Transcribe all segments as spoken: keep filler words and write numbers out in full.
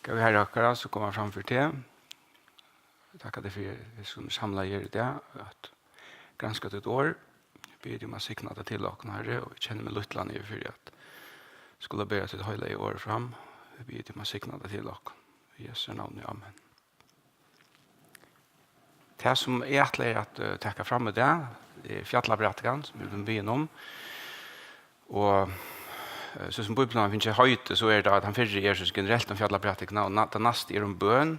Góði Harri okkara, so koma fram fyri teg. Takka teg fyri, tey sum eru samlað her í dag, at granska títt orð. Eg biði teg um at signa tað til okkum, Harri, og eg kenni meg lítlan yvir fyri at skula bera títt heilaga orð fram. Eg biði teg um at signa tað til okkum. Í Jesu navni, amen. Tað, sum eg ætlaði at, eh, taka fram í dag, er fjallaprædikan, sum vit eru biðin um. Og, eh, so sum Bíblian hevur fingið heiti, so er tað, at tann fyrri er so generelt um fjallaprædikuna, og na-, tað næsta er um bøn.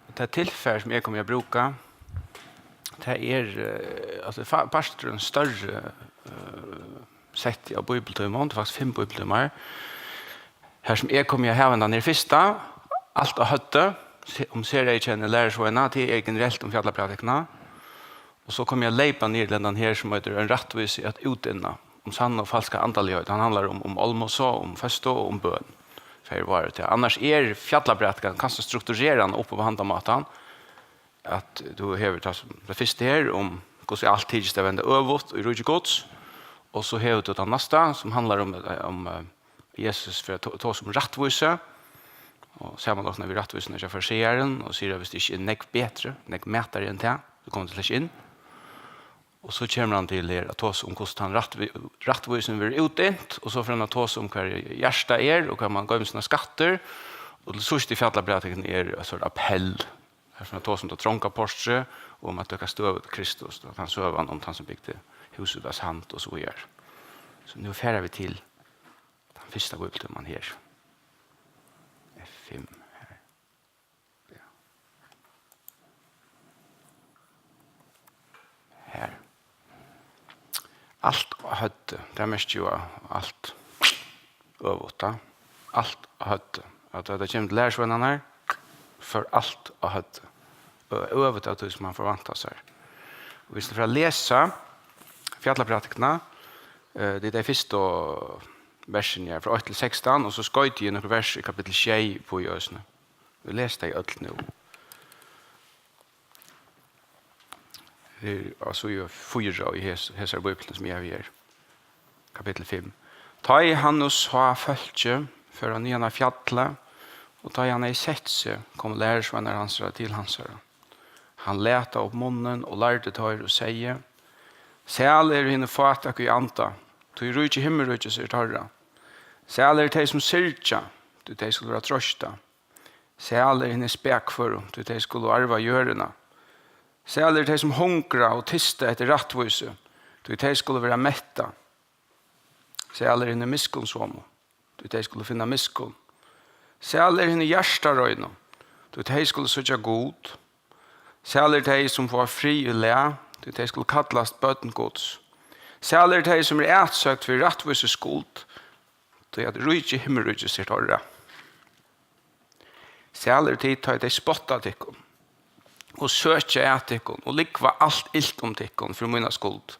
Og tað tilfar, sum eg komi at brúka, tað er, eh, altso, fa-, parturin størri, eh, setti av bíbliutímum, tað er faktiskt fimm bíbliutímar. Har sum eg komi at hava hendan her fyrsta, alt á høvdi, se-, um sereyðkenni lærisveinanna, tað er generelt um fjallaprædikuna. Og so komi eg at leypa niður til hendan her, sum eitur Ein rættvísi at útinna, um sanna og falska andaligheit. Hann handlar um, um almúsa, um føstu og um bøn. Fær várið tað. Annars er fjallaprædikan kanska strukturerað upp á handan mátan, at tú hevur tað sum, tað fyrsta her, um hvussu alt tykist at venda øvugt í ríki Guds, og so hevur tú tað næsta, sum handlar um, um, eh, Jesus fer at to-, tosa um rættvísi, og samanlíknar við rættvísina hjá farisearanum, og sigur, at viss tað ikki er nógv betri, nógv mætari enn tað, so koma tit slett ikki inn. Og so kemur hann til her at tosa um, hvussu tann rættví-, rættvísin verður útdent, og so fer hann at tosa um, hvar hjartað er, og hvar mann goymir sínar skattir, og til síðst í fjallaprædikuni er ein sort appell. Her fer hann at tosa um tað tronga portrið, og um at taka støðu til Kristus, og tann søgan um tann, sum bygdi húsið út av sand, og so víðari. So nú fara vit til tann fyrsta bíbliutíman her. F fimm her. Ja. Her. Alt á høvdi. Tað merkir jú alt øvugt, tá. Alt á høvdi. At tá tað kemur til lærisveinarnar, fór alt á høvdi. Ø-, øvugt av tí, sum man forvæntar sær. Og vit skulu fara at lesa fjallaprædikuna, eh, tað er tey fyrstu versini her, frá eitt til sekstan, og so skoyti eg nøkur vers í kapittul sjey upp í eisini. Vit lesa tey øll nú. Her á síðu fýra í hes-, hesari bíbliuni, sum eg havi her. Kapittul fimm. Tá ið hann nú sá fólkið, fór hann niðan á fjallið, og tá ið hann hevði sett seg, komu lærisveinar hansara til hansara. Hann læt upp munnin og lærdi teir og segði: Sæl eru hini fátæku í anda, tí ríki himmiríkis er teirra. Sæl eru tey, sum syrgja, tí tey skulu verða troystað. Sæl eru hini spakføru, tí tey skulu arva jørðina. Sæl eru tey, sum hungra og tysta eftir rættvísi, tí tey skulu verða mettað. Sæl eru hini miskunnsomu, tí tey skulu finna miskunn. Sæl eru hini hjartareinu, tí tey skulu síggja Gud. Sæl eru tey, sum fáa frið í lag, tí tey skulu kallast børn Guds. Sæl eru tey, sum eru atsøkt fyri rættvísi skuld, tí at ríki himmiríkis er teirra. Sæl eru tit, tá ið tey spotta tykkum og søkja at tykkum og lúgva alt ilt um tykkum fyri mína skuld.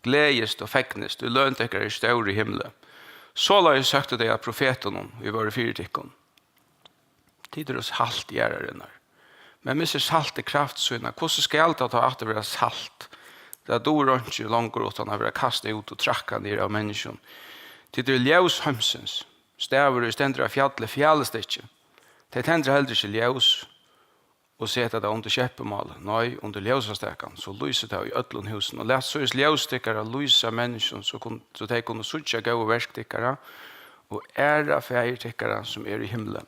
Gleðist og fegnist, tí løn tykkara er stór í himli. Soleiðis søktu tey at profetunum, ið vóru fyri tykkum. Tit eru salt jarðarinnar. Men missir saltið kraft sína, hvussu skal tað tá aftur vera salt? Tað dugir einki longur uttan at vera kastað út og traðkað niður av menniskjum. Tit eru ljós heimsins. Stavur, ið stendur á fjalli, fjalist ikki. Tey tendra heldur ikki ljós og seta tað undir skeppumálið, nei, undir ljósastakan, so lýsir tað í øllum húsinum. Og lat soleiðis ljós tykkara lýsa menniskjum, so kun-, so tey kunnu síggja góðu verk tykkara og æra Faðir tykkara, sum er í himli.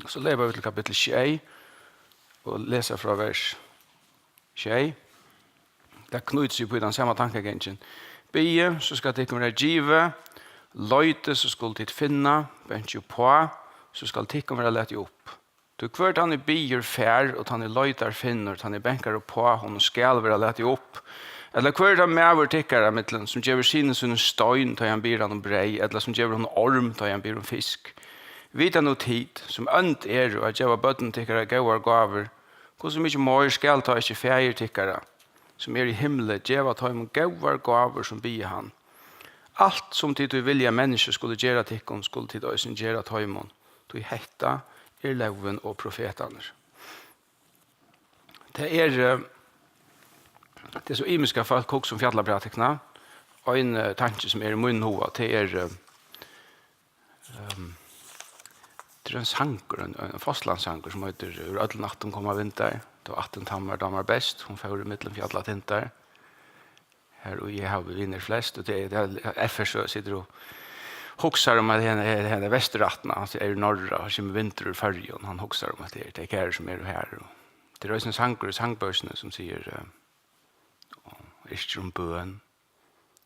So leypa vit til kapittul sjey og lesa frá vers sjey. Tað knýtir seg upp í tann sama tankagangin. Biðið, so skal tykkum verða givið. Leitið, so skulu tit finna. Bankið uppá, so skal tykkum verða latið upp. Tí hvør tann ið biður, fær, og tann ið leitar, finnur, tann ið bankar uppá, honum skal verða latið upp. Ella hvør er tann maður tykkara millum, sum gevur syni sínum stein, tá ið hann biður hann um breyð, ella sum gevur honum orm, tá ið hann biður um fisk? Vita nú tit, sum ónd eru, at geva børnum tykkara góðar gávur, hvussu mikið meir skal tá ikki Faðir tykkara, sum er í himli, geva teimum góðar gávur, sum biðja hann? Alt sum tit tí vilja, menniskju skulu gera tykkum, skulu tit eisini gera teimum, tí hetta er lógin og profetarnir. Tað er, eh, tað er so ymiskt, at fólk hugsa um fjallaprædikuna. Ein, eh, tanki, sum er í mínum huga, tað er, eh, ehm, er ein sangur, ein, ein foslansangur, sum eitur Úr øllum ættum koma vindar, tó ættin Tamar dámar best, hon fór ímillum fjallatindar, har ið eg havi vinir flest, og tað er, tað er, F R so situr og hugsar um, at henda, henda vesturættina, altso, er norra, og kemur vindur úr Føroyum, hann hugsar um, at tað er, tað er kæru sum eru her, og tað er eisini sangur í sangbókini, sum sigur, eh, og yrkir um bøn,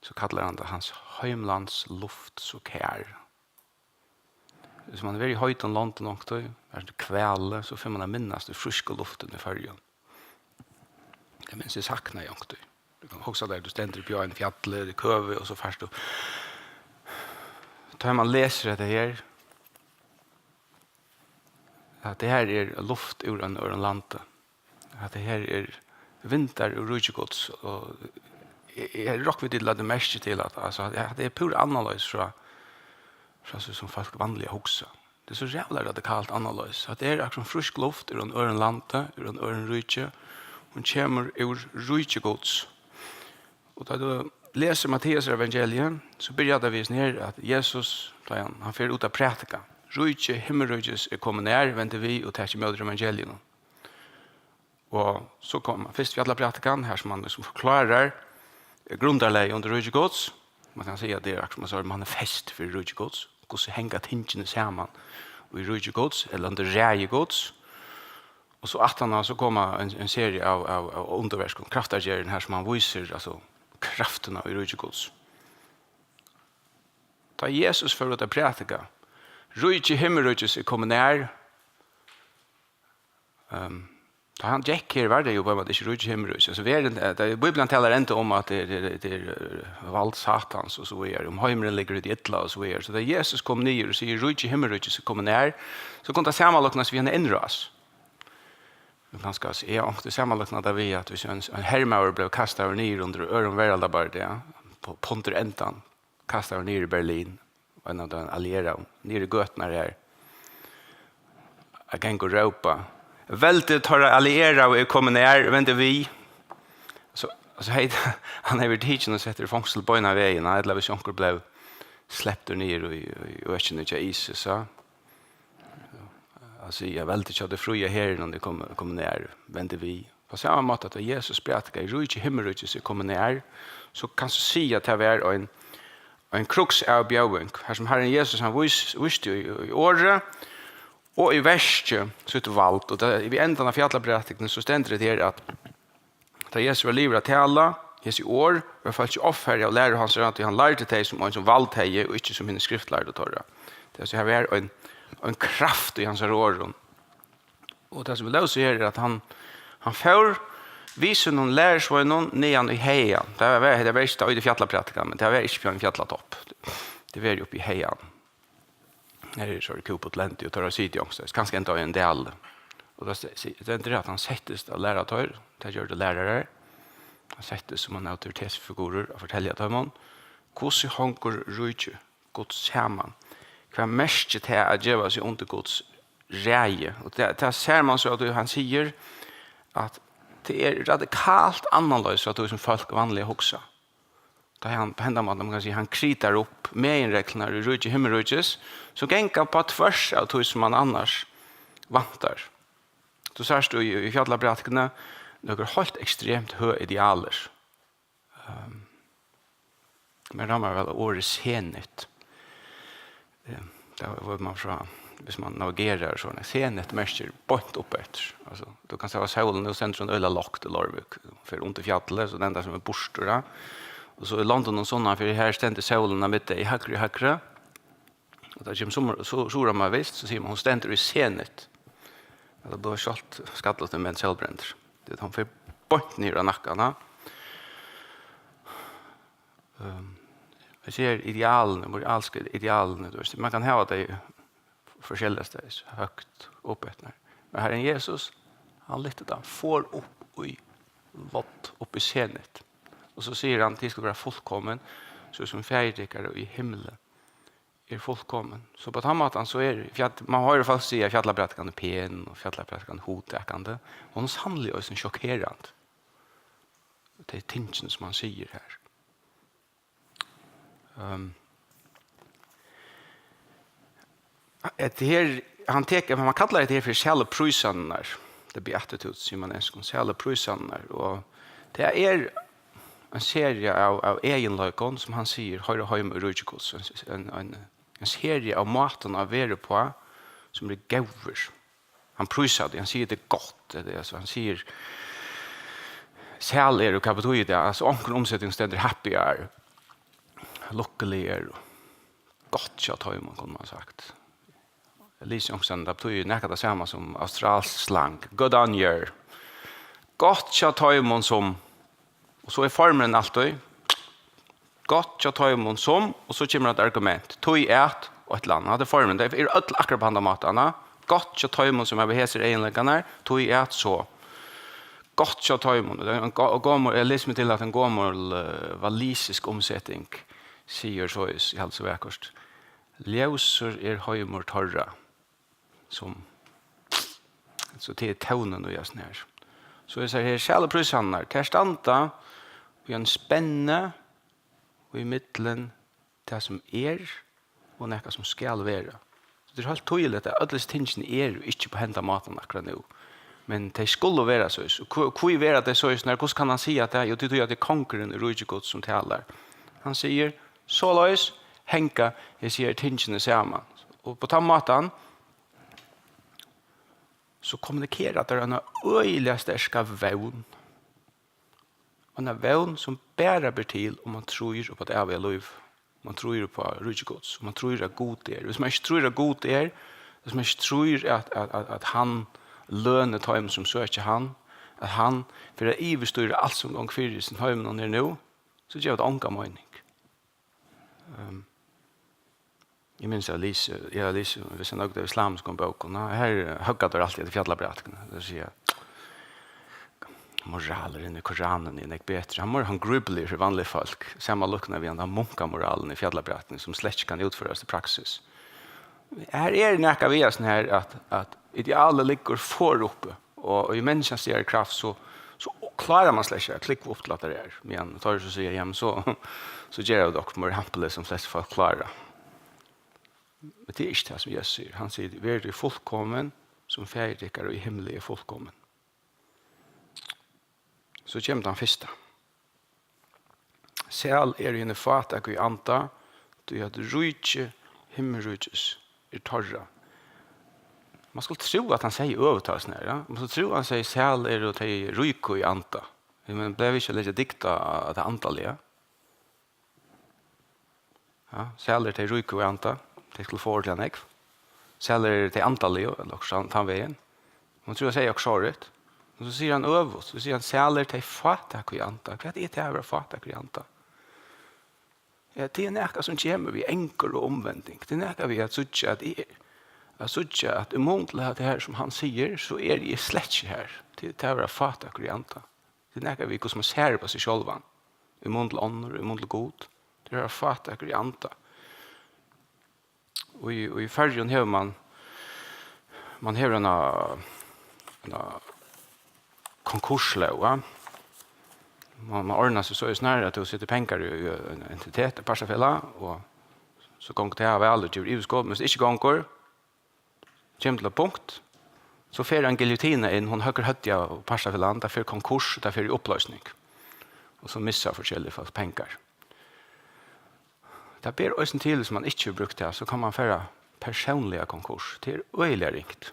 so kallar hann tað hans heimlands luft so kær. Hvis man er í heitum londum onkuntíð, er til hvali, so fer man at minnast í frísku luftini í Føroyum. Tað minnist eg saknaði onkuntíð. Tú kanst hugsa tær, tú stendur uppi á einum fjalli, tað er køvi, og so fært tú, tá man lesur hetta her, at tað her er luft úr einum øðrum landi. At tað her er vindar úr ríki Guds, og eg, eg rokni við, tit lagdu merki til, at, altso, at tað er púra annarleiðis frá, frá so sum fólk vanliga hugsa. Tað er so ræðuliga radikalt annarleiðis. At tað er akkurát sum frísk luft úr einum øðrum landi, úr einum øðrum ríki. Hon kemur úr ríki Guds. Og tá tú lesur Matteusarevangeliið, so byrjar tað við hesum her, at Jesus, tá hann, hann fer út at prædika: Ríki himmiríkis er komið nær, vendið við og takið ímóti evangeliinum. Og so kemur fyrst fjallaprædikan, har sum hann líkasum forklárar, eh, grundarlagið undir ríki Guds. Man kann siga, at tað er akkurát sum eitt manifest fyri ríki Guds. Hvussu hanga tingini saman í ríki Guds, ella undir ræði Guds? Og so aftaná, so koma ein, ein seria av, av, av undurverkum, kraftargerðum, har sum hann vísir, altso, kraftina í ríki Guds. Tá Jesus fór út at prædika: Ríki himmiríkis er komið nær. Ehm, tá hann gekk her, var tað jú á ein máta ikki ríki himmiríkis. Altso, verðin, eh, tað, Bíblian talar enntá um, at tað er, tað er, tað er, eh, vald Satans og so víðari, um heimurin liggur illa og so víðari. So tá Jesus kom niður og sigur: Ríki himmiríkis er komið nær, so kom tað samanlíknast við eina innrás. Men kanska, altso, eg havi onkuntíð samanlíknað tað við, at hvis ein, ein hermaður bleiv kastaður niður undir øðrum veraldarbardaga, ja, á undirendan, kastaður niður í Berlin, ein av teimum allieraðu, niður í gøturnar her, at ganga og rópa: Veldi teirra allieraðu er komið nær, vendið við. So, so hevði hann hevði verið tikin og settur í fongsul beinan vegin, ella hvis onkur bleiv sleptur niður í, í økini hjá ISIS, so. At siga: Veldi hjá tí fría herinum er komið, komið nær, vendið við. Á sama máta, at tá Jesus prædikaði: Ríki himmiríkis er komið nær, so kanst tú siga, at tað var ein, ein kruksavbjóðing, har sum Harrin Jesus, hann vís-, vísti í, í orði og í verki sítt vald. Og tað, við endan av fjallaprædikuni, so stendur tað her, at tá Jesus var liðugur at tala hesi orð, var fólkið ovfarið av læru hansara, tí hann lærdi tey sum ein, sum vald hevði, og ikki sum hinir skriftlærdu teirra. Tað vil siga, har var ein, ein kraft í hansara orðum. Og tað sum vit lósu her, er, at hann, hann fór við sínum lærisveinum niðan í hagan. Tað var, hetta var ikki tá í fjallaprædikan, men tað var ikki á ein fjallatopp. Tað var uppi í haganum. Her er so Kúput lendi, og teir hava sitið onkustaðni, kanska enntá í ein dali. Og tá se-, se-, stendur at hann settist at læra teir, teir gjørdu lærarar. Hann settist sum ein autoritetsfigurur at fortelja teimum: Hvussu hongur ríki Guds saman? Hvat merkir tað at geva seg undir Guds ræði? Og tað, tað sær man so, at hann sigur, at tað er radikalt annarleiðis frá tí, sum fólk vanliga hugsa. Tá er hann á henda mátan, man kann siga, hann kritar upp meginreglurnar í ríki himmiríkis, sum ganga á tværs av tí, sum man annars væntar. Tú sært í, í fjallaprædikuni nøkur heilt ekstremt høg idealir. Ehm, mær dámar væl orðið zenit. Ehm, tað veit man frá, hvis man navigerar og sovorðið. Zenit merkir beint upp eftir. Altso, tú kanst hava sólina, nú stendur hon øgiliga lágt í Leirvík, fer undir fjallið, so tað enda sum er burtur, ja. Og so í London og sunnan fyri, her stendur sólin á middegi, hægri, hægri. Og tá kemur summar-, su-, suðuroman vist, so sigur man, hon stendur í zenit. Ella, tú hevur sjálvt skallugt, men sólbrendur. Tí at hon fer beint niður á nakkan, ja. Ehm, eg sigi idealini, moralsku idealini, tú veist, man kann hava tey forskelliga staðis, høgt uppi eftir. Men Harrin Jesus, hann lyfti tað, fór upp í vátt, upp í zenit. Og so sigur hann: Tit skulu vera fullkomin, so sum Faðir tykkara í himli er fullkomin. So á tann mátan so er fjall-, man hoyrir fólk siga, at fjallaprædikan er pen, og fjallaprædikan er hugtakandi. Hon er sanniliga eisini sjokkerandi. Tey tingini, sum hann sigur her. Ehm, hetta her Hann tekur, man kallar hetta her fyri sæluprísarnar. The Beatitudes, sigur man á enskum, sæluprísarnar. Og tað er ein seria av, av eginleikum, sum hann sigur hoyra heima í ríki Guds. Ein, ein, ein, ein seria av mátum at vera uppá, sum er góður. Hann prísar tað, hann sigur, tað er gott. Tað er, altso, hann sigur, sælir eru, hvat betýðir tað? Altso, í onkrum umseting stendur happy are, lukkulig eru, gott hjá teimum, kundi man sagt. Eg lesi onkustaðni, tað betýðir nakað tað sama sum australskt slang. Good on you. Gott hjá teimum sum, og so er formurin altíð, gott hjá teimum sum, og so kemur eitt argument. Tí at, og eitt ella annað. Hatta er formurin. Tey eru øll akkurát á handa mátan, ha? Gott hjá teimum sum hava hesar eginleikarnar, tí at so. Gott hjá teimum. Tað er ein go-, gomul, eg lesi meg til at ein gomul, eh, walisisk umseting sigur soleiðis, eg haldi so vakurt. Ljósur er heimur teirra, sum, so tað er tónin í hasum her. So eg sigi her, sæluprísarnar, tær standa í ein spenni í millum tað, sum er, og nakað, sum skal vera. So tað er heilt týðiligt, at øll hesi tingini eru ikki á henda mátan akkurát nú. Men tey skulu vera soleiðis. Og hví, hví verða tey soleiðis? Nær, hvussu kann hann siga tað? Jú, tí, tí at tað er kongurin í ríki Guds, sum talar. Hann sigur, soleiðis hanga hesi her tingini saman. Og á tann mátan, so kommunikera teir eina øgiliga sterka vón. Eina vón, sum bara ber til, um man trýr upp á tað æviga lív, um man trýr upp á ríki Guds, um man trýr, at Gud er. Hvis man ikki trýr, at Gud er, hvis man ikki trýr, at, at, at, at hann lønir teimum, sum søkja hann, at hann fer at yvirstýra alt, sum gongur fyri í hesum heiminum her nú, so gevur tað onga meining. Ehm, eg minnist, eg havi lisið, eg havi lisið, hvis eg nøgdi av islamiskum bókum, og her, eh, høgga teir altíð eftir fjallaprædikuni. Tað vil siga, moralurin í Koranini er nógv betri. Hann er meira handgrípiligur fyri vanlig fólk. Sama líknar við hann, hann munkamoralin í fjallaprædikuni, sum slett ikki kann útførast í praksis. Her er nakað við hasum her, at, at idealið liggur for uppi. Og, og í menniskjans kraft, so, so klárar man slett ikki at klúgva upp til at tað er. Men teir so siga, ja, men so, so gera vit okkurt meira hampiligt, sum flest fólk klára. Men tað er ikki tað, sum Jesus sigur. Hann sigur, verið fullkomin, sum Faðir tykkara í himli er fullkomin. So kemur tann fyrsta. Sæl eru hini fátæku í anda, tí at ríki himmiríkis er teirra. Man skuldi trúð, at hann segði øvugt av hasum her, ja? Man skuldi trúð, at hann segði, sæl eru tey ríku í anda. Men man bleiv ikki at leggja dýkt á, á tað andaliga. Ja, sælir eru tey ríku í anda, tey skulu fáa ordiliga nógv. Sælir eru tey andaligu, ella okkurt tann, tann vegin. Hon trúði, at segði okkurt sovorðið. Men so sigur hann øvugt, so sigur hann, sælir eru tey fátæku í anda. Hvat er tað at vera fátækur í anda? Ja, tað er nakað, sum kemur við angur og umvending. Tað er nakað við at síggja, at eg, at síggja, at í mun til tað her, sum hann sigur, so eri eg slett ikki har. Tað er tað at vera fátækur í anda. Tað er nakað við, hvussu man sær upp á seg sjálvan. Í mun til onnur, í mun til Gud. Tað er at vera fátækur í anda. Og í, og í Føroyum hevur man, man hevur eina, eina konkurslóg, ja. Man, man ordnar seg so í snarari, at tú setur pengar í, í ein entitet, eitt partafelag, og so gongur tað væl og gevur yvirskot, men hvis tað ikki gongur, kemur til eitt punkt, so fer ein giljotina inn, hon høggur høvdið av partafelagið, tað fer konkurs, tað fer í uppløsing. Og so missa forskellig fólk pengar. Tað ber eisini til, hvis man ikki hevur brúkt tað, so kann man fara persónliga konkurs. Tað er øgiliga ringt.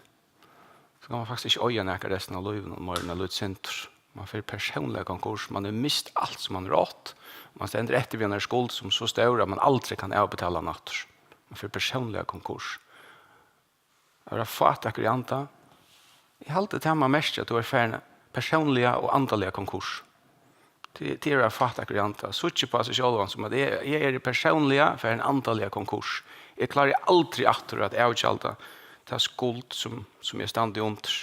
So kann man faktiskt ikki eiga nakað restina av lívinum, meira enn eitt lítið sindur. Man fer persónliga konkurs, man hevur mist alt, sum man hevur átt. Man stendur eftir við eini skuld, sum er so stór, at man aldri kann avbetala hana aftur. Man fer persónliga konkurs. At vera fátækur í anda. Eg haldi, tað man merkir, at tú ert farin persónliga og andaliga konkurs. Tað, tað er at vera fátækur í anda. Síggja upp á seg sjálvan sum at eg, eg eri persónliga farin andaliga konkurs. Eg klári aldri aftur at avgjalda ta skuld, sum, sum eg standi undir.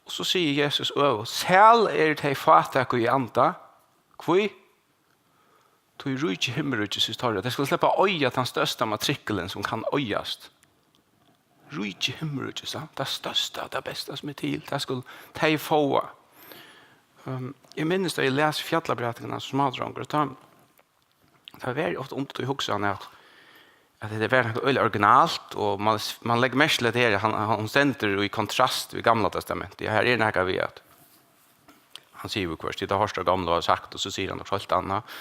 Og so sigur Jesus øvugt, sæl eru tey fátæku í anda. Hví? Tí ríki himmiríkis er teirra. Tey skulu sleppa at eiga tann størsta matrikkulin, sum kann eigast. Ríki himmiríkis, ja? Tað størsta, tað besta, sum er til, tað skulu tey fáa. Ehm, eg minnist, tá eg las fjallaprædikuna sum smádrongur, tá, tá var eg ofta undir tí hugsan, at at hetta var nakað øgiliga originalt, og man, man leggur merki til at her, hann, hann stendur í kontrast við Gamla Testamentið. Her er nakað við at hann sigur viðhvørt, tit hava hoyrt tað gamla og sagt, og so sigur hann okkurt heilt annað.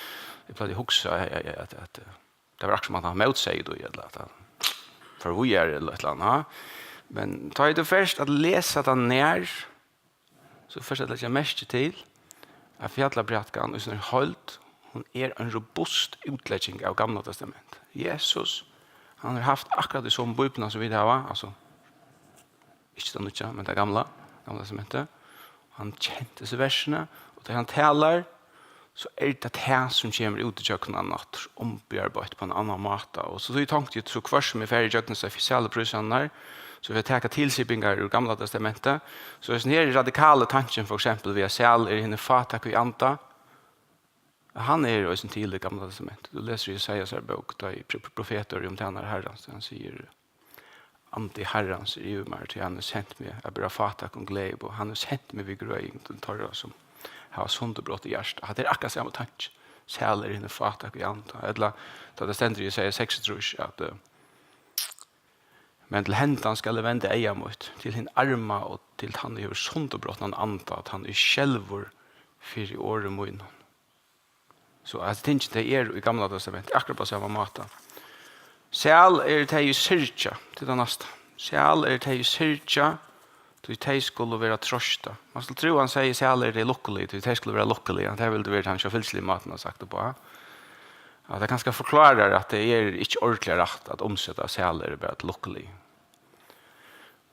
Eg plagdi at hugsa, ja, ja, ja, at, at, eh, tað var akkurát sum at hann mótsegði tí, ella at hann fór víðari, ella eitt ella annað. Men tá ið tú fert at lesa tað nær, so fert at leggja merki til, at fjallaprædikan í síni heild, hon er ein robust útlegging av Gamla Testament. Jesus, hann hevur havt akkurát tey somu Bíbliuna sum vit hava, altso, ikki tað nýggja, men tað gamla, Gamla Testamentið. Hann kendi hesi versini, og tá hann talar, so er tað tað sum kemur út ígjøgnum hann aftur, umbearbeitt á ein annan máta. Og so tí tonkti eg, so hvørt sum eg fari ígjøgnum hesar sæluprísarnar, so vil eg taka tilsipingar úr Gamla Testamentið. So hesin her radikali tankin, for eksempel, við at sælir eru hinir fátæku í anda, hann er eisini til í Gamla Testamentet. Tú lesur í Jesaja síni bók, tá ið pro-, pro-, profetur um tænara Harrans, hann sigur, Andi Harrans er yvir mær, tí hann hevur sent meg at bera fátækum gleðiboð. Hann hevur sent meg við grøðing til teirra, sum hava sundurbrotið hjarta. Hatta er akkurát sama tanki. Sælir eru hinir fátæku í anda. Ella, tá tað stendur í Jesaja seksogtrýss, at, eh, men til hendan skal eg venda eyga mítt, til hin arma og til tann, ið hevur sundurbrotnan anda, at hann er skelvur fyri orði mínum. So, hasi tingini, tey eru í Gamla Testamenti, akkurát á sama máta. Sæl eru tey, ið syrgja, tað er tað næsta. Sæl eru tey, ið syrgja, tí tey skulu verða troystað. Man skuldi trúð, hann segði, sæl eru tey lukkuligu, tí tey skulu verða lukkulig. Ja, tað vildi verið hann so fylgisliga mátin at sagt upp á. Ja, tað kanska forklárar, at tað er ikki ordiliga rætt at umseta sæl eru bara til lukkulig.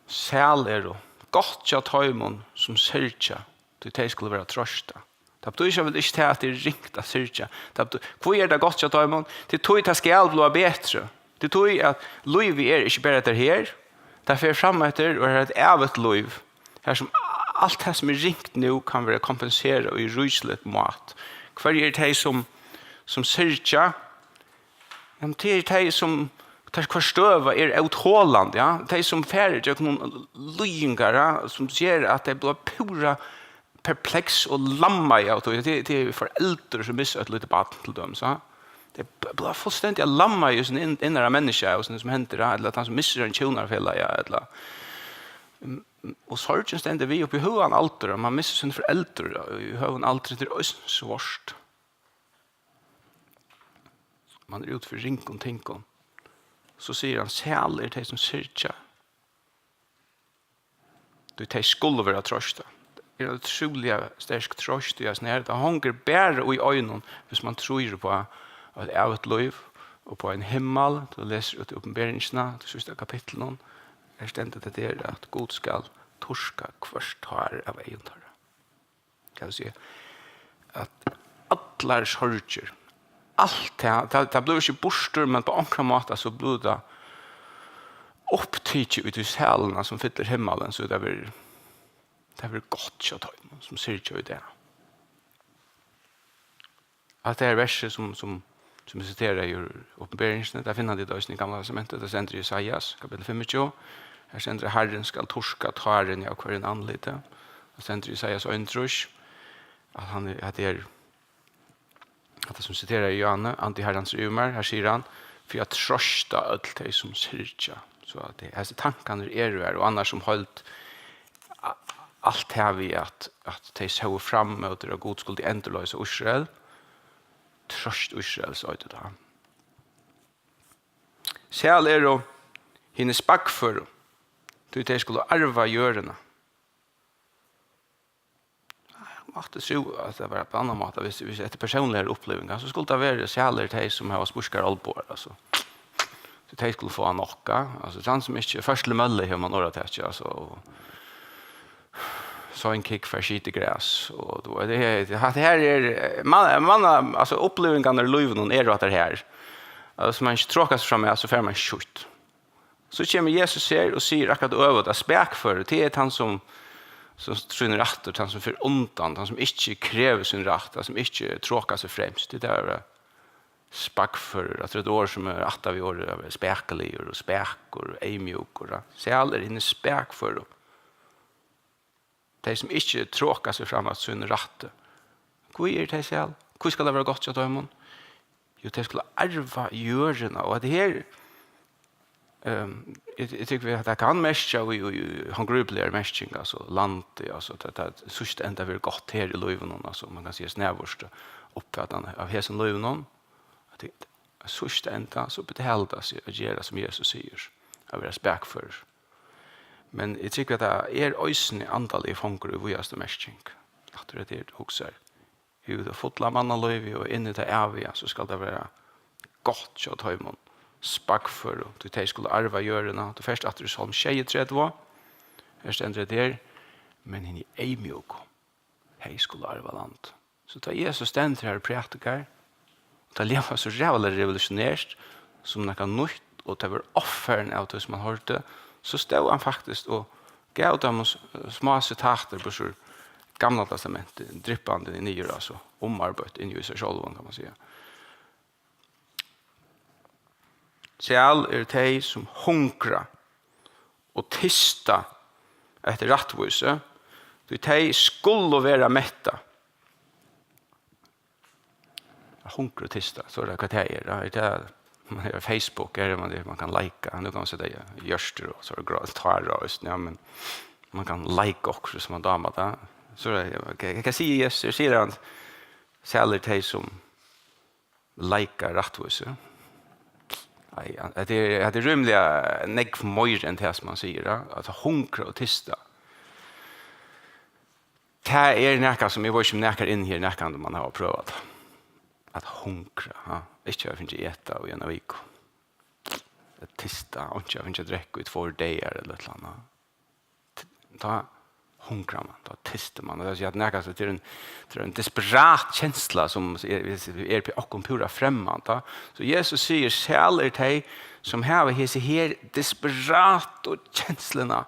Sæl eru, gott hjá teimum, sum syrgja, tí tey skulu verða troystað. Tað betýðir sjálvandi ikki tað, at tað er ringt at syrgja. Tað betýðir, hví er tað gott hjá teimum? Tí, tí tað skal blíva betri. Tí, tí at lívið er ikki bara hetta her. Tað fer fram eftir, og er eitt ævigt lív. Har sum alt tað sum er ringt nú kann verða kompenserað í ríkiligt mát. Hvørji eru tey, sum, sum syrgja? Jamen, tað eru tey, sum, tær hvør støða er ótolandi, ja? Tey, sum fara ígjøgnum líðingar, ja? Sum ger at tey blíva púra perpleks og lammaði av tí. Tað, tað eru foreldur, sum missa eitt lítið barn, til dømis, ja? Tey b-, blíva fullstendiga lammaði í sín inn-, innara menniskja, og sum, sum hendir, ja? Ella at hann sum missir ein hjúnarfelaga, ja? Ella, mm, og sorgin stendur við upp í høgan aldur, at man missir síni foreldur, ja, í høgum aldri, tað er eisini svárt. Man er út fyri ringum tingum. So sigur hann, sæl eru tey, sum syrgja, tí tey skulu verða troystað. Tað er ein ótrúliga sterk troyst í hesum her. Tað hongur bara í einum, hvis man trýr upp á eitt ævigt lív, upp á ein himmal. Tú lesur út í Opinberingina, tað síðsta kapitlinum. Her stendur tað der, at Gud skal turka hvørt tár av eygum teirra. Kann du siga, at allar sorgir, alt tað, tað, tað blívur ikki burtur, men á onkran máta so blívur tað upptikið út í sælina, sum fyllir himmalin, so tað verður, tað verður gott hjá teimum, sum syrgja í dag. At tað her versið, sum, sum, sum eg siteraði úr Opinberingini, tað finna tit eisini í Gamla Testamenti, tað stendur í Jesajas, kapittul fimmogtjúgu. Her stendur, at Harrin skal turka tárini av hvørjum andliti. Tað stendur í Jesajas einogtrýss, at hann er, at tað er, at tað sum siteraði Johanne, Andi Harrans er yvir mær, her sigur hann, fyri at troysta øll tey, sum syrgja. So at tey, hesir tankarnir eru her, og annars sum heild, a-, alt tað við at, at tey sóu fram móti, at Gud skuldi endurloysa Ísrael, troyst Ísraels, eitur tað. Sæl eru hini spakføru, tí tey skulu arva jørðina. Eg mátti trúð, at tað var á annan máta, hvis, hvis eftir persónligar upplivingar, so skuldi tað verið, sælir tey, sum hava spískar olnbogar, altso. So tey skulu fáa nokk, altso, tann sum ikki, først til mølle hevur man orðatakið, altso, og so ein kikk fær skitið gras, og tú veit, tað her, tað her er, man, man, altso, upplivingarnar í lívinum eru hatta her. Altso, man ikki trákar seg fram, ja, so fær man ikki skít. So kemur Jesus her og sigur akkurát øvugt, at spakførur, tað er tann sum, sum trýnir aftur, tann sum fer undan, tann sum ikki krevur sín rætt, tann sum ikki trákar seg fremst. Tað er tað at vera spakførur, at tað er eitt orð sum er ættað við orðið at vera spakiligur og spakur og eyðmjúkur, ja. Sælir eru hinir spakføru. Tey sum ikki tráka seg fram at sínum rætti. Hví eru tey sæl? Hví skal tað vera gott hjá teimum? Jú, tey skulu arva jørðina, og hetta her, Ehm, eg, eg tykki, at tað kann merkja í, í, í handgrípligari merking, altso landi, altso, at tað síðsta enda verður gott her í lívinum, altso, man kann siga, snævursta uppfatan av hesum lívinum, at tað, at síðsta enda, so betalir tað seg at gera, sum Jesus sigur, at vera spakførur. Men eg tykki, at tað er eisini andaligur fangur í víðastu merking. Aftur at tað er, hugsar, út av fulla mannalívi og inn í tað æviga, so skal tað vera gott hjá teimum spakføru, tí tey skulu arva jørðina. Tú fert aftur í Sálm sjeyogtretivu, her stendur hetta her: "Men hini eyðmjúku, tey skulu arva land." So tá Jesus stendur her og prædikar, og tað ljóðar so ræðuliga revolutionært, sum nakað nýtt, og tað var ovfarin av tí, sum hann hoyrdi, so stóð hann faktiskt og gav teimum s-, smá sitatir, burtur úr Gamla Testamenti, dryppandi niður, altso, umarbeitt inn í seg sjálvan, kann man siga. "Sæl eru tey, sum hungra og tysta eftir rættvísi, tí tey skulu vera mettað." At hungra og tysta, so er tað, hvat tað er, ja. Er tað, man hevur Facebook, er man, man kann lika, nú kann man seta hjørtur og so er tað grá-, tára og, ja, men man kann lika okkurt sum man dámar tað. So er tað, ja, hvat, hvat sigur Jesus? Sigur hann: "Sælir tey, sum lika rættvísi"? Nei, ja, hetta er, hetta er rímiliga nógv meira enn tað, sum hann sigur, ja. At hungra og tysta. Tað er nakað, sum eg veit ikki, um nakar inni her nakrantíð man hava prøvað tað. At hungra, ha? Ikki hava fingið at eta í eina viku. At tysta, ikki hava fingið at drekka í tveir dagar ella eitt ella annað. T-, tá hungrar man, tá tystir man. Tað vil siga, at nakað, so tað er ein, tað er ein desperat kensla, sum er, er okkum púra fremmand, tá. So Jesus sigur: "Sæl eru tey, sum hava hesi her desperatu kensluna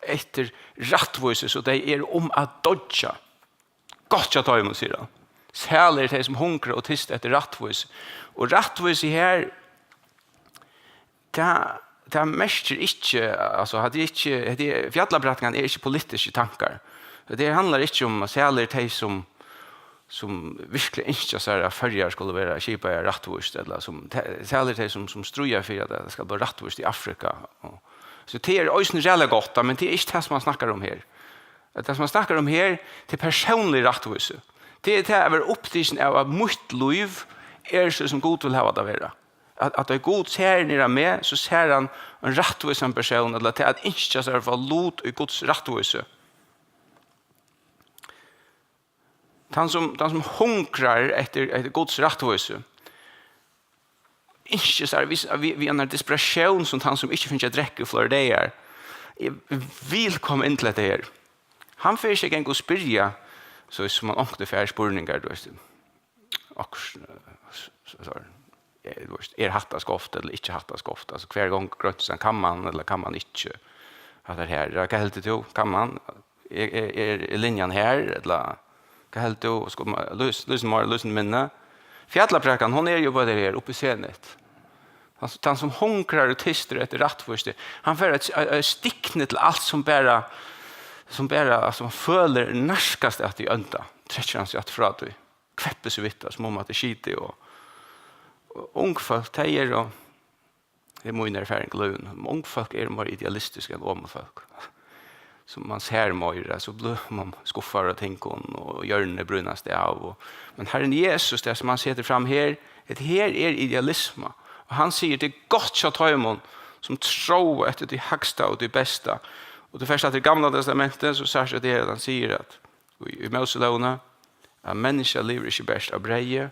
eftir rættvísi, so tey eru um at doyggja." Gott hjá teimum, sigur hann. Sælir eru tey, sum hungra og tysta eftir rættvísi. Og rættvísi her, tað, tað merkir ikki, altso, hatta er ikki, hatta er, fjallaprædikan er ikki politiskir tankar. Tað handlar ikki um, at sælir eru tey, sum, sum virkliga ynskja sær, at Føroyar skulu vera skipaðar rættvíst, ella sum, te-, sælir eru tey, sum, sum stríða fyri, at tað skal vera rættvíst í Afrika. Og, so tað er eisini ræðuliga gott, men tað er ikki tað, sum hann snakkar um her. At tað, sum hann snakkar um her, tað er persónlig rættvísi. Tað er tað at vera upptikin av, at mítt lív er so, sum Gud vil hava tað at vera. At, at tá Gud sær niður á meg, so sær hann ein rættvísan persón, ella tað at ynskja sær at fáa lut í Guds rættvísi. Tann sum, tann sum hungrar eftir, eftir Guds rættvísi, ynskir sær við, við, við eina desperatión, sum tann, sum ikki fingið at drekka í fleiri dagar. Eg vil koma inn til hetta her. Hann fer ikki at ganga og spyrja, so sum hann onkuntíð fær spurningar, tú veist, okkurt, eh, s-, s-, sorry. Eh, tú veist, er hatta skeivt ella ikki hatta skeivt? Altso, hvar gongur grænsan? Kann man ella kann man ikki? Hatta her, ja, hvat heldur tú? Kann man? Er, er, er, er linjan her, ella hvat heldur tú? Skal man lýsa, lýsa meira, lýsa minni? Fjallaprædikan, hon er jú bara her, uppi í Zenit. Tann, tann sum hungrar og tystir eftir rættvísi, hann fær eitt, eitt, eitt stikni til alt sum bara, sum bara, altso, hann følir nærkast at í anda, trekkir hann seg aftur frá tí, kveppir seg við tað, sum um at tað er skitið, og, og ung fólk, tey eru, tað er mín erfaring í lívinum, ung fólk eru meira idealistisk enn omul fólk. Sum man sær meira, so blívur man skuffaður av tingum, og hjørnini brýnast av. Og, men Harrin Jesus, tað sum hann setur fram her, hetta her er idealisma. Og hann sigur, tað er gott hjá teimum, sum tróa eftir tí hægsta og tí besta. Og tú fert aftur í Gamla Testamentið, so sært tú, at hann sigur, at í, í Móselógini, at menniskja livir ikki bert av breyði,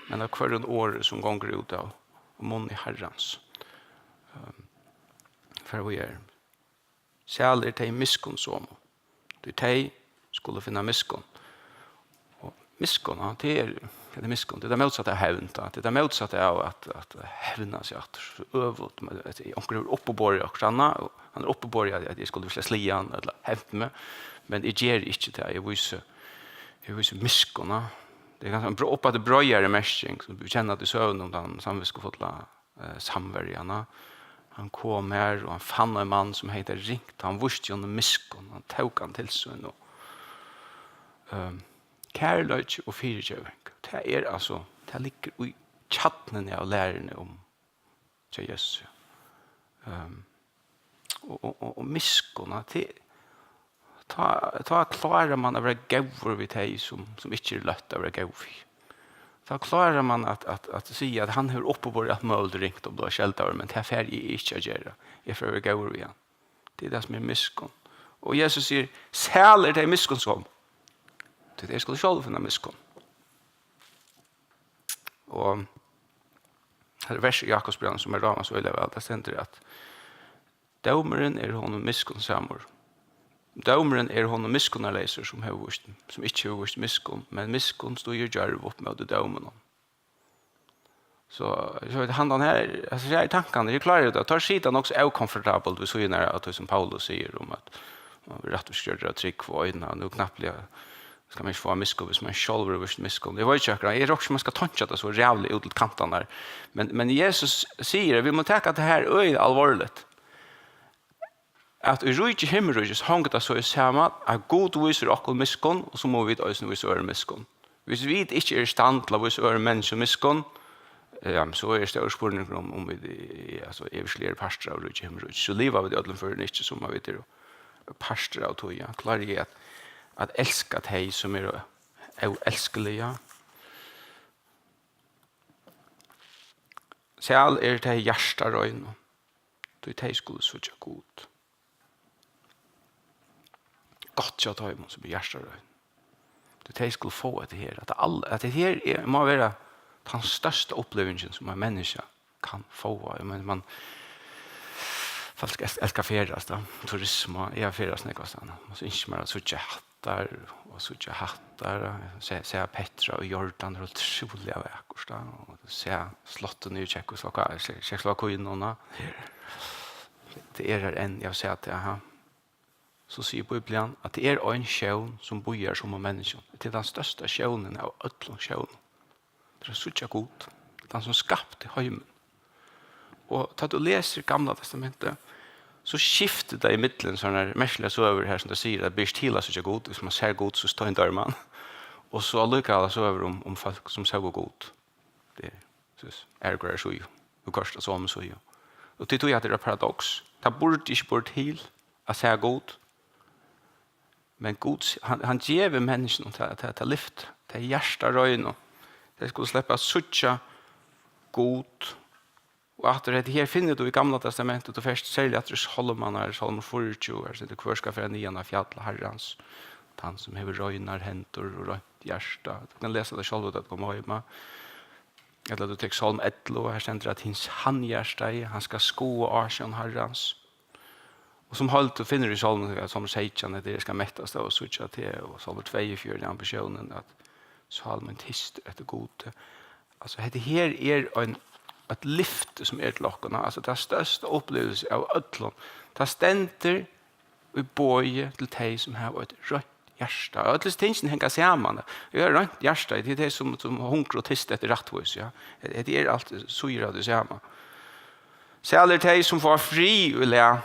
men av hvørjum orði, sum gongur út av munni Harrans. Ehm, fara víðari. Sæl eru tey miskunnsomu, tí tey skulu finna miskunn. Og miskunn, ja, tað er, hvat er miskunn? Tað er tað mótsatta av hevnd, tá. Tað er tað mótsatta av at, at hevna seg aftur, so øvugt. Men at onkur hevur uppiborið okkurt annað, og hann er uppiborið, at, at eg skuldi vilja sláa hann, ella hevnt meg, men eg geri ikki tað, eg vísi, eg vísi miskunn, ja. Tað er kanska ein bro-, uppaftur breiðari merking, sum vit kenna til søguna um tann samvitskufulla, eh, samverjana. Hann kom har, og hann fann ein mann, sum hevði tað ringt, og hann vísti honum miskunn, hann tók hann til sín, og, ehm, kærleiki og fyrigeving, tað er, altso, tað liggur í kjarnuni av læruni um, hjá Jesusi. Um, og, og, og, og miskunn, at tað, tá, tá klárar man at vera góður við tey, sum, sum ikki er løtt at vera góður við. Tá klárar man at, at, at siga, at hann hevur uppiborið alt møguligt ringt og blivið skeldaður, men tað fari eg ikki at gera. Eg fari at vera góður við hann. Tað er tað, sum er miskunn. Og Jesus sigur, sæl eru tey miskunnsom, tí tey skulu sjálv finna miskunn. Og her er vers í Jakobsbrævinum, sum eg dáma so øgiliga væl. Tað stendur, at dómurin er honum miskunnsamur. Dómurin er honum miskunnarleysur, sum hevur víst, sum ikki hevur víst miskunn, men miskunn stígur djørv upp móti dóminum. So, so veit, handan her, hasir her tankarnir, eg klári tað, teir sita nokk so ókomfortabelt við síðuna av tí, sum Paulus sigur um, at man verður rættvísgjørdur av trúgv og eydna, nú knappliga skal man ikki fáa miskunn, hvis man sjálvur hevur víst miskunn. Eg veit ikki akkurát, eg eri ikki, man skal tonkja tað so ræðuliga út til kantarnar. Men, men Jesus sigur, at vit mugu taka tað her øgiliga álvarsligt. At í ríki himmiríkis hongur tað so saman, at Gud vísir okkum miskunn, og so mugu vit eisini vísa øðrum miskunn. Hvis vit ikki eru í stand til at vísa øðrum menniskjum miskunn, ja, men so er stórur spurningur um, um vit, ja, so eru vit partur av ríki himmiríkis. So liva vit í øllum førum ikki, sum at vit eru partur av tí, ja. Klári eg at, at elska tey, sum eru óelskalig? Sæl eru tey hjartareinu, tí tey skulu síggja Gud. Gott hjá teimum, sum eru hjartarein, tí tey skulu fáa hetta her. At, all, at hetta her er, má vera tann størsta upplivingin, sum ein menniskja kann fáa. Eg meini, man, fólk elska, elska at ferðast, da. Turisma, eg havi ferðast nógvastaðni. Man so ynskir mær at síggja hattar og síggja hattar. Sæ, sæ Petra og Jordan, tað er ótrúliga vakurt, da. Og sæ slottini í Tsjekkoslovakia, Tsjekkoslovakia núna. Tað er har enn, eg havi sæð tað, aha. So sigur Bíblian, at tað er ein sjón, sum bíðar sum á menniskjum. Tað er tann størsta sjónin av øllum sjónum. Tað er at síggja Gud, tann sum skapti heimin. Og tá tú lesur Gamla Testamentið, so skiftir tað ímillum sovorðnar merkiligar søgur her, sum tað sigur, at ber ikki til at síggja Gud, hvis man sær Gud, so steindoyr man. Og so allíkavæl søgur um, um fólk, sum sóu Gud. Tað er, soleiðis, aðru hvørja síðu, viðhvørt á somu síðu. Og tí, tí at tað er eitt paradoks. Tað burdi ikki borið til at sæð Gud. Men Gud, hann, hann gevur menniskjunum tað, tað, tað lyft, tað hjartareinu. Tey skulu sleppa at síggja Gud. Og aftur, hetta her finnur tú í Gamla Testamentet, tú fert serliga aftur í Sálmarnar, Sálmur fýraogtjúgu, her stendur: "Hvør skal fara niðan á fjall Harrans? Tann sum hevur reinar hendur og reint hjarta." Tú kanst lesa tað sjálvur, tá tú kemur heim. Ella tú tekur Sálm ellivu, her stendur, at hin sannhjartaði, hann skal skoða ásjón Harrans. Og sum heild, tú finnur í Sálmum, ja, Sálmur seytjan, at eg skal mettast av at síggja teg, og Sálmur tveyogfjøruti, ambitiónin, at sál mín tystir eftir Gudi. Altso, hetta her er ein, eitt lyfti, sum er til okkum, altso, tað størsta upplivilsi av øllum. Tað stendur í boði til tey, sum hava eitt reint hjarta. Og øll hesi tingini hanga saman. Eg havi reint hjarta, tað er tey, sum, sum hungra og tysta eftir rættvísi, ja. Hetta er alt, síður av tí sama. Sælir tey, sum fáa frið í lag,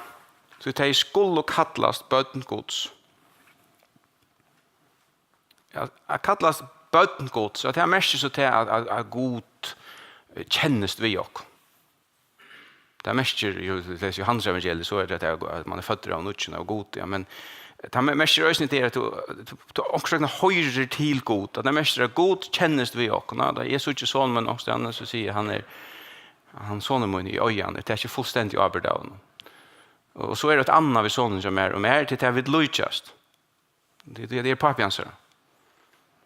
tí tey skulu kallast børn Guds. Ja, at kallast børn Guds, at tað merkir so tað, at, at, at Gud, eh, kennist við okkum. Tað merkir, jú, tú lesur Jóhannesevangeliið, so er tað, at man er føddur av nýggjum av Gud, ja, men tað mer-, merkir eisini tað, at tú, tú, tú onkursvegna hoyrir til Gud, at tað merkir, at Gud kennist við okkum, ja. Tá eg síggi son mín onkustaðni, so sigi eg, hann er, hann sonur mín, eg eigi hann, eg taki fullstendig ábyrgd av honum. Og so er tað eitt annað við sonin hjá mær, og mær, til tað vit líkjast. Tað, tað, tað er pápi hansara.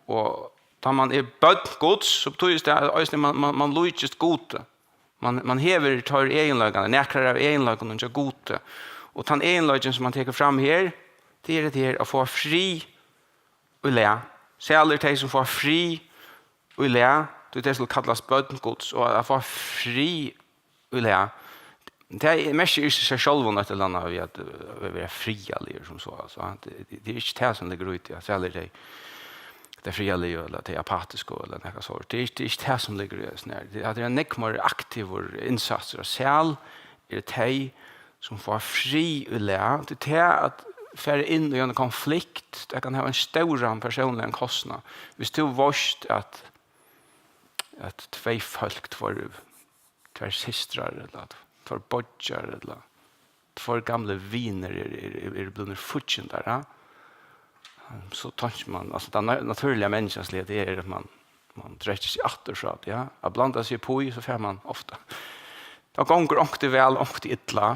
Og tá man er børn Guds, so betýðir tað eisini, man, man, man líkist Gudi. Man, man hevur teir eginleikarnar, nakrar av eginleikunum hjá Gudi. Og tann eginleikin, sum man tekur fram her, tað er hetta her at fáa frið í lag. Sælir tey, sum fáa frið í lag, tí tey skulu kallast børn Guds, og at fáa frið í lag. Tað er, merkir ikki seg sjálvum eitt ella annað við at, eh, vera friðarligur sum so, altso, tað, tað, tað er ikki tað, sum liggur í tí, at sælir tey, tey friðarligu, ella tey apatisku, ella nakað sovorðið. Tað er ikki, tað er ikki tað, sum liggur í hesum her. Tað, at tað er ein nógv meir aktivur innsatsur, og sæl eru tey, sum fáa frið í lag. Tað er tað at fara inn í ein konflikt, tað kann hava ein stóran persónligan kostnað. Hvis tú veitst at, at tvey fólk, tveir, tvær systrar, ella at tveir beiggjar, ella tveir gamlir vinir eru, eru, eru, eru blivnir fíggindar, ja? So tonkir man, altso, tað na-, natúrliga menniskjaliga, tað er, at man, man drekkir seg aftur frá tí, ja? At blanda seg upp í, so fær man ofta. Tá gongur onkuntíð væl, onkuntíð illa,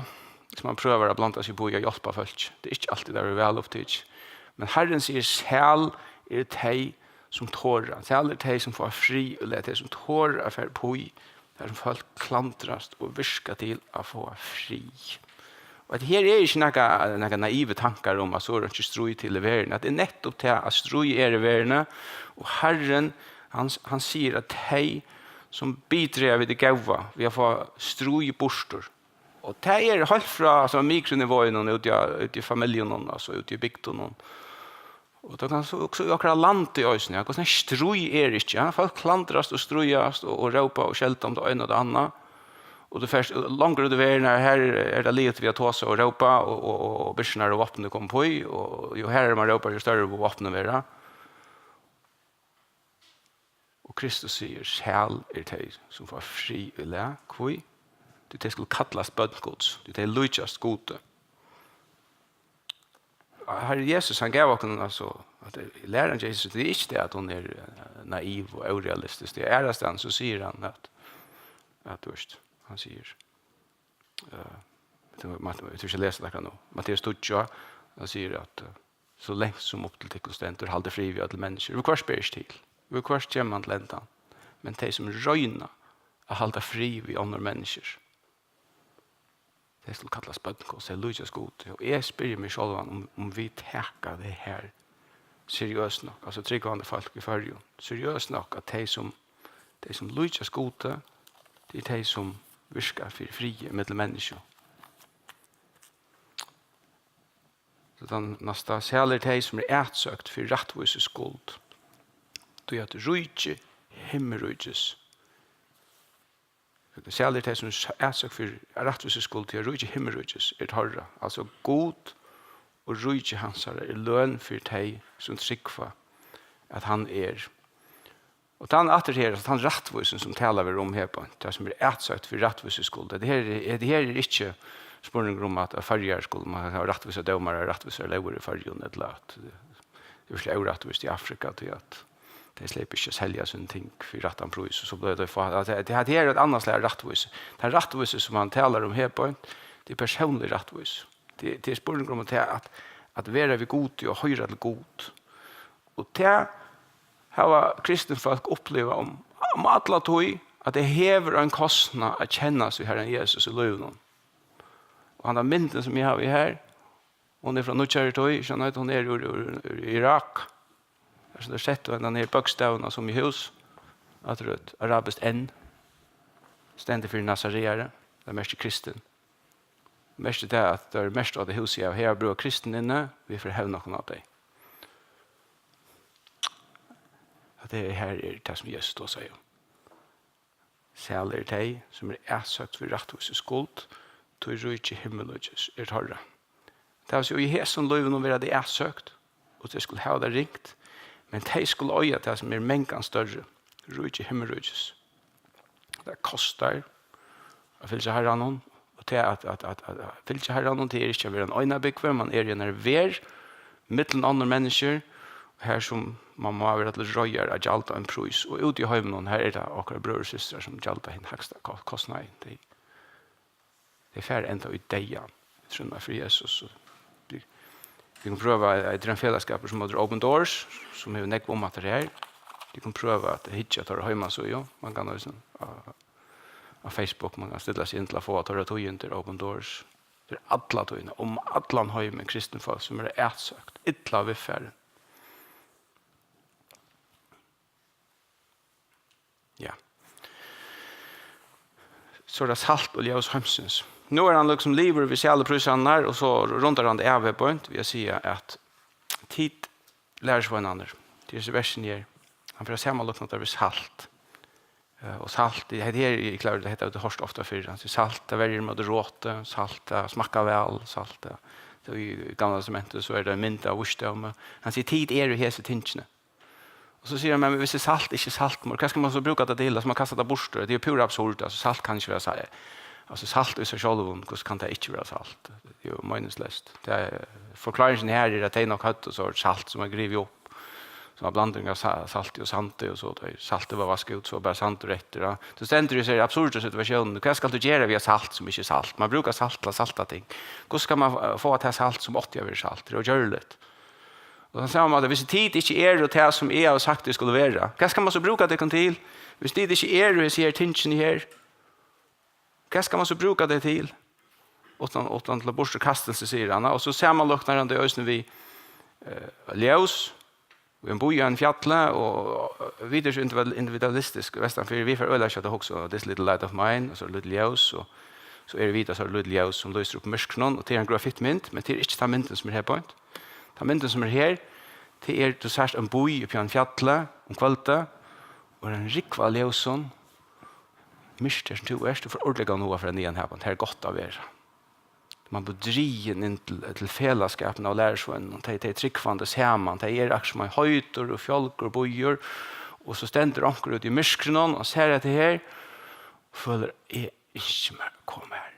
so man prøvar at blanda seg upp í at hjálpa fólki. Tað er ikki altíð, tað verður væl upptikið. Men Harrin sigur: "Sæl eru tey, sum tora. Sæl eru tey, sum fáa frið, og tey, sum tora at fara upp í, tað sum fólk klandrast og virka til at fáa frið." Og at her er ikki nakað, nakað naivi tankar um, at so er einki stríð til í verðini. At tað er nettupp tað, at stríð er í verðini, og Harrin, hann, hann sigur, at tey, sum bidraga við tað góða, við at fáa stríð burtur. Og tað er heilt frá, altso, mikronivóinum úti á, úti í familjunum, altso, úti í bygdunum. Og tað kann so, so í okkara landi eisini, ja, hvussu nógv stríð er ikki, ja? Fólk klandrast og stríðast og, og rópa og skelda um tað eina og tað annað. Og tú fert, longur út í verðina, her er tað liðugt við at tosa og rópa, og, og, og, og byrsuna og vápnini koma upp í, og jú harðari man rópar, jú størri vápnini verða. Og Kristus sigur: "Sæl eru tey, sum fáa frið í lag." Hví? Tí tey skulu kallast børn Guds, tí tey líkjast Gudi. Harri Jesus, hann gav okkum, altso, at læran hjá Jesus, tað er ikki tað, at hon er, eh, naiv og órealistisk. Tað er aðrastaðni, so sigur hann at, at, tú veist, hann sigur, eh, tú, Mat-, tú skal lesa tað akkurát nú. Matteus tíggju, hann sigur at, eh, "So langt sum upp til tykkum stendur, haldið frið við øll menniskju. Viðhvørt ber ikki til. Viðhvørt kemur man til endan. Men tey, sum royna at halda frið við onnur menniskju, tey skulu kallast børn Guds, tey líkjast Gudi." Og eg spyrji meg sjálvan, um, um vit taka tað her seriøst nokk, altso trúgvandi fólk í Føroyum, seriøst nokk, at tey, sum, tey, sum líkjast Gudi, tað er tey, sum virka fyri friði millum menniskju. So tann næsta: "Sæl eru tey, sum eru atsøkt fyri rættvísu skuld, tí at ríki himmiríkis." Sælir tey, sum s-, atsøkt fyri rættvísu skuld, tí at ríki himmiríkis er teirra. Altso, Gud og ríki hansara er løn fyri tey, sum trúgva, at hann er. Og tann aftur her, altso, tann rættvísin, sum talar verður um her, beint, tað sum er atsøkt fyri rættvísu skuld. Hetta her, hetta her er ikki spurningur um, at, at Føroyar skulu, man kann hava rættvísar dómarar, rættvísar lógir í Føroyum, ella at, eh, tað er órættvíst í Afrika, tí at tey sleppa ikki at selja síni ting fyri rættan prís, og so blívur tað fá-, at, at, at her er eitt annað slag av rættvísi. Tann rættvísi, sum hann talar um her, beint, tað er persónlig rættvísi. Tað, tað er spurningur um at, at, at vera við Gudi og hoyra til Gud. Og tað hava kristin fólk upplivað um, um alla tíð, at tað hevur ein kostnað at kennast við Harran Jesus í lívinum. Og handan myndin, sum eg havi her, hon er frá nýggjari tíð, skjønner du, hon er úr, úr, úr Irak. Her sum teir settu hendan her bókstavina sum í hús, aftur eitt arabiskt N, stendur fyri nazareari, tað merkir kristin. Merkir tað, at tað er merkt á tað húsið, ja, her brúka kristin inni, vit fara hevna okkum á tey. At tað her er tað, sum Jesus tosar um. Sæl eru tey, sum eru atsøkt fyri rættvísu skuld, tí ríki himmiríkis er teirra. Tað vil siga, í hesum lívinum verða tey atsøkt, og tey skulu hava tað ringt, men tey skulu eiga tað, sum er mangan størri, ríki himmiríkis. Tað kostar at fylgja Harranum, og tað at, at, at, at, at fylgja Harranum, tað er ikki at vera ein einabúgvi, man er í einari verð millum onnur menniskju, har sum man má vera til reiðar at gjalda ein prís. Og úti í heiminum, har er tað okkara brøður og systrar, sum gjalda hin hægsta ko-, kostnaðin. Tey, tey fara enda í deyðan, trúnna fyri Jesus. Og vit, vit kunnu prøva, eh, tað er ein felagsskapur sum eitur Open Doors, sum hevur nógv um hatta her. Vit kunnu prøva at hyggja á teirra heimasíðu. Man kann eisini, á, á Facebook, man kann stilla seg inn til at fáa teirra tíðindi, Open Doors. Fyri alla tíðina, um allan heimin, kristin fólk, sum eru atsøkt, illa viðfarin. Ja. So er tað salt og ljós heimsins. Nú er hann líkasum liðugur við sæluprísarnar, og so rundar hann tað av her beint við at siga, at tit lærisveinarnir, tað er hesi versini her, hann fer at samanlíkna tað við salt. Eh, og salt, hetta her er klart, hetta hava vit hoyrt ofta fyrr. Hann sigur, salt, tað verjir móti roti, salt, tað smakkar væl, salt, tað, tað í Gamla Testamenti, so er tað ein mynd av vísdómi. Hann sigur, tit eru hesi tingini. Og so sigur hann, men hvis tað er salt, ikki salt meir, hvat skal man so brúka tað til? Altso, man kastar tað burtur, tað er púra absurd, altso, salt kann ikki vera sa-, Altso, salt í seg sjálvum, hvussu kann tað ikki vera salt? Tað er jú meiningsleyst. Tað er, forkláringin her er, at tey nokk høvdu so salt, sum var grivið upp, sum var blanding av sa-, salti og sandi og so, tá saltið var vaskað út, so var bara sandur eftir, ja. Tú stendur í hesi absurdu situatiónini. Hvat skalt tú gera við salt, sum ikki er salt? Man brúkar salt til at salta ting. Hvussu skal man, eh, fáa tað salt, sum átti at verið salt? Tað er ógjørligt. Og á sama máta, hvis tit ikki eru tað, sum eg havi sagt, tit skulu vera, hvat skal man so brúka tykkum til? Hvis tit ikki eru hesi her tingini her, hvat skal man so brúka tey til? Uttan, uttan til burturkastilsi, sigur hann. Og so samanlíknar hann tey eisini við, eh, ljós, og ein bý á einum fjalli, og, og vit eru so individual-, individualistisk vestanfyri, vit fara øgiliga skjótt at hugsa, "This little light of mine", og so lítið ljós, og so eru vit, og so er lítið ljós sum lýsir upp í myrkrinum, og tað er ein greiðfyri mynd, men tað er ikki tann myndin sum er her beint. Tann myndin sum er her, tað er, tú sært ein bý uppi á einum fjalli um kvøldið, og er ein rúgva av ljósum, myrkt her sum tú ert, tú fært ordiliga góðan hug at fara niðan har, her er gott at vera. Man blir drigin inn til, til felagsskapin av lærisveinunum, tey, tey trúgvandi saman, tey eru akkurát sum ein heitur og fjálgur býur, og so stendur onkur úti í myrkrinum og sær hetta her, og følir, "Eg ynski mær at koma har,"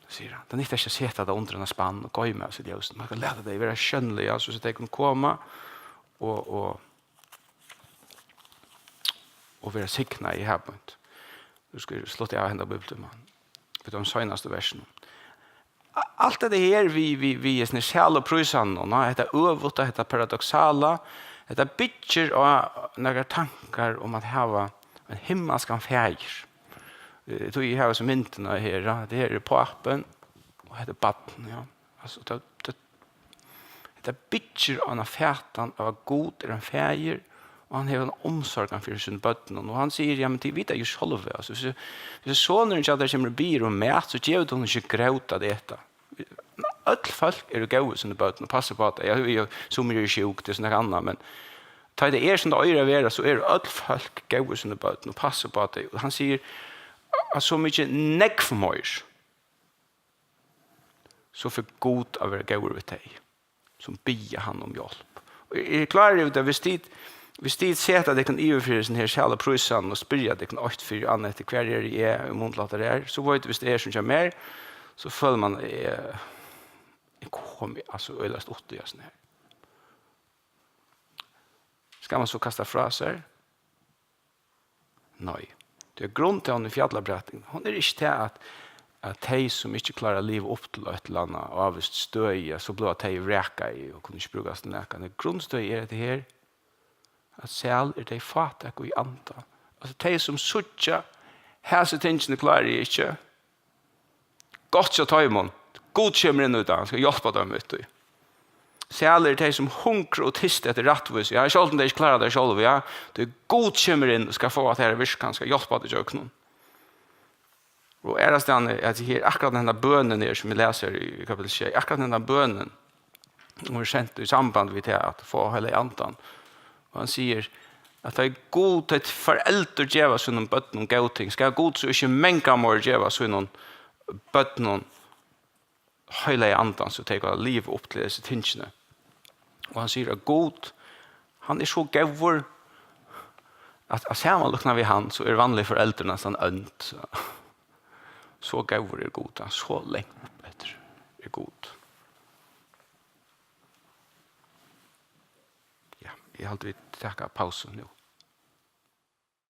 sigur hann. Tað nyttar ikki at seta tað undir eina spann og goyma av seg ljósini. Man skal lata tey vera sjónliga, so, so tey kunnu koma og, og, og vera signað í hagpunkt. Nú skal eg slutta av henda bíbliutíman. Við teimum seinastu versunum. A-, alt hetta her við, við, við hesum her sæluprísanum, og hetta øvuta, hetta paradoksala, hetta byggir á nakrar tankar um at hava ein himmalskan faðir. Eh, tí eg havi so myndina her, ja. Hetta her er pápin, og hetta er barnið, ja. Altso, tað, tað, hetta byggir á eina fatan av, at Gud er ein faðir, og hann hevur eina umsorgan fyri sínum børnum. Og hann sigur, "Ja, men tit vita jú sjálvi, altso, hvis, hvis sonurin hjá tær kemur og biður um mat, so gevur tú honum ikki grót at eta." Øll fólk eru góð við síni børn og passa upp á tey. Ja, jú, jú, summi eru sjúk, tað er so nakað annað, men tá tað er, sum tað eigur at vera, so eru øll fólk góð við síni børn og passa upp á tey. Og hann sigur, at so mikið nógv meir, so fer Gud at vera góður við tey, sum biðja hann um hjálp. Og eg eri klárur yvir tað, hvis tit, hvis tit seta tykkum yvir fyri hesum her sæluprísanum og spyrja tykkum eitt fyri annað eftir, "Hvar eri eg í mun til hatta her?", so veit eg, hvis tað er sum hjá mær, so følir man, eg, eg komi altso øgiliga stutt í hesum her. Skal man so kasta frá sær? Nei. Tí at grundtølan í fjallaprædikuni, hon er ikki tað, at, at tey, sum ikki klára at liva upp til eitt ella annað ávíst støði, so blíva tey vrakaði og kunnu ikki brúkast til nakað. Men grundstøðið er hetta her, at sæl eru tey fátæku í anda. Altso, tey, sum síggja, hasi tingini klári eg ikki, gott hjá teimum. Gud kemur inn í tað, hann skal hjálpa teimum við tí. Sælir eru tey, sum hungra og tysta eftir rættvísi. Ja, sjálvt um tey ikki klára tað sjálv, ja. Tí Gud kemur inn og skal fáa tað her at virka, hann skal hjálpa tað ígjøgnum. Og aðrastaðni, at her, akkurát henda bønin her, sum eg las her í kapitel sjey, akkurát henda bønin, hon er send í samband við tað at fáa Heilaga Andan. Og hann sigur, at tá Gud, tá foreldur geva sínum børnum góð ting, skal Gud so ikki mangan meir geva sínum børnum Heilaga Andan, so tey kunnu liva upp til hesi tingini. Og hann sigur, at Gud, hann er so góður, at, at samanlíknað við hann, so eru vanlig foreldur næstan ónd. So góður er Gud, hann er so langt upp eftir, er Gud. Ja, eg haldi, vit taka pausu nú.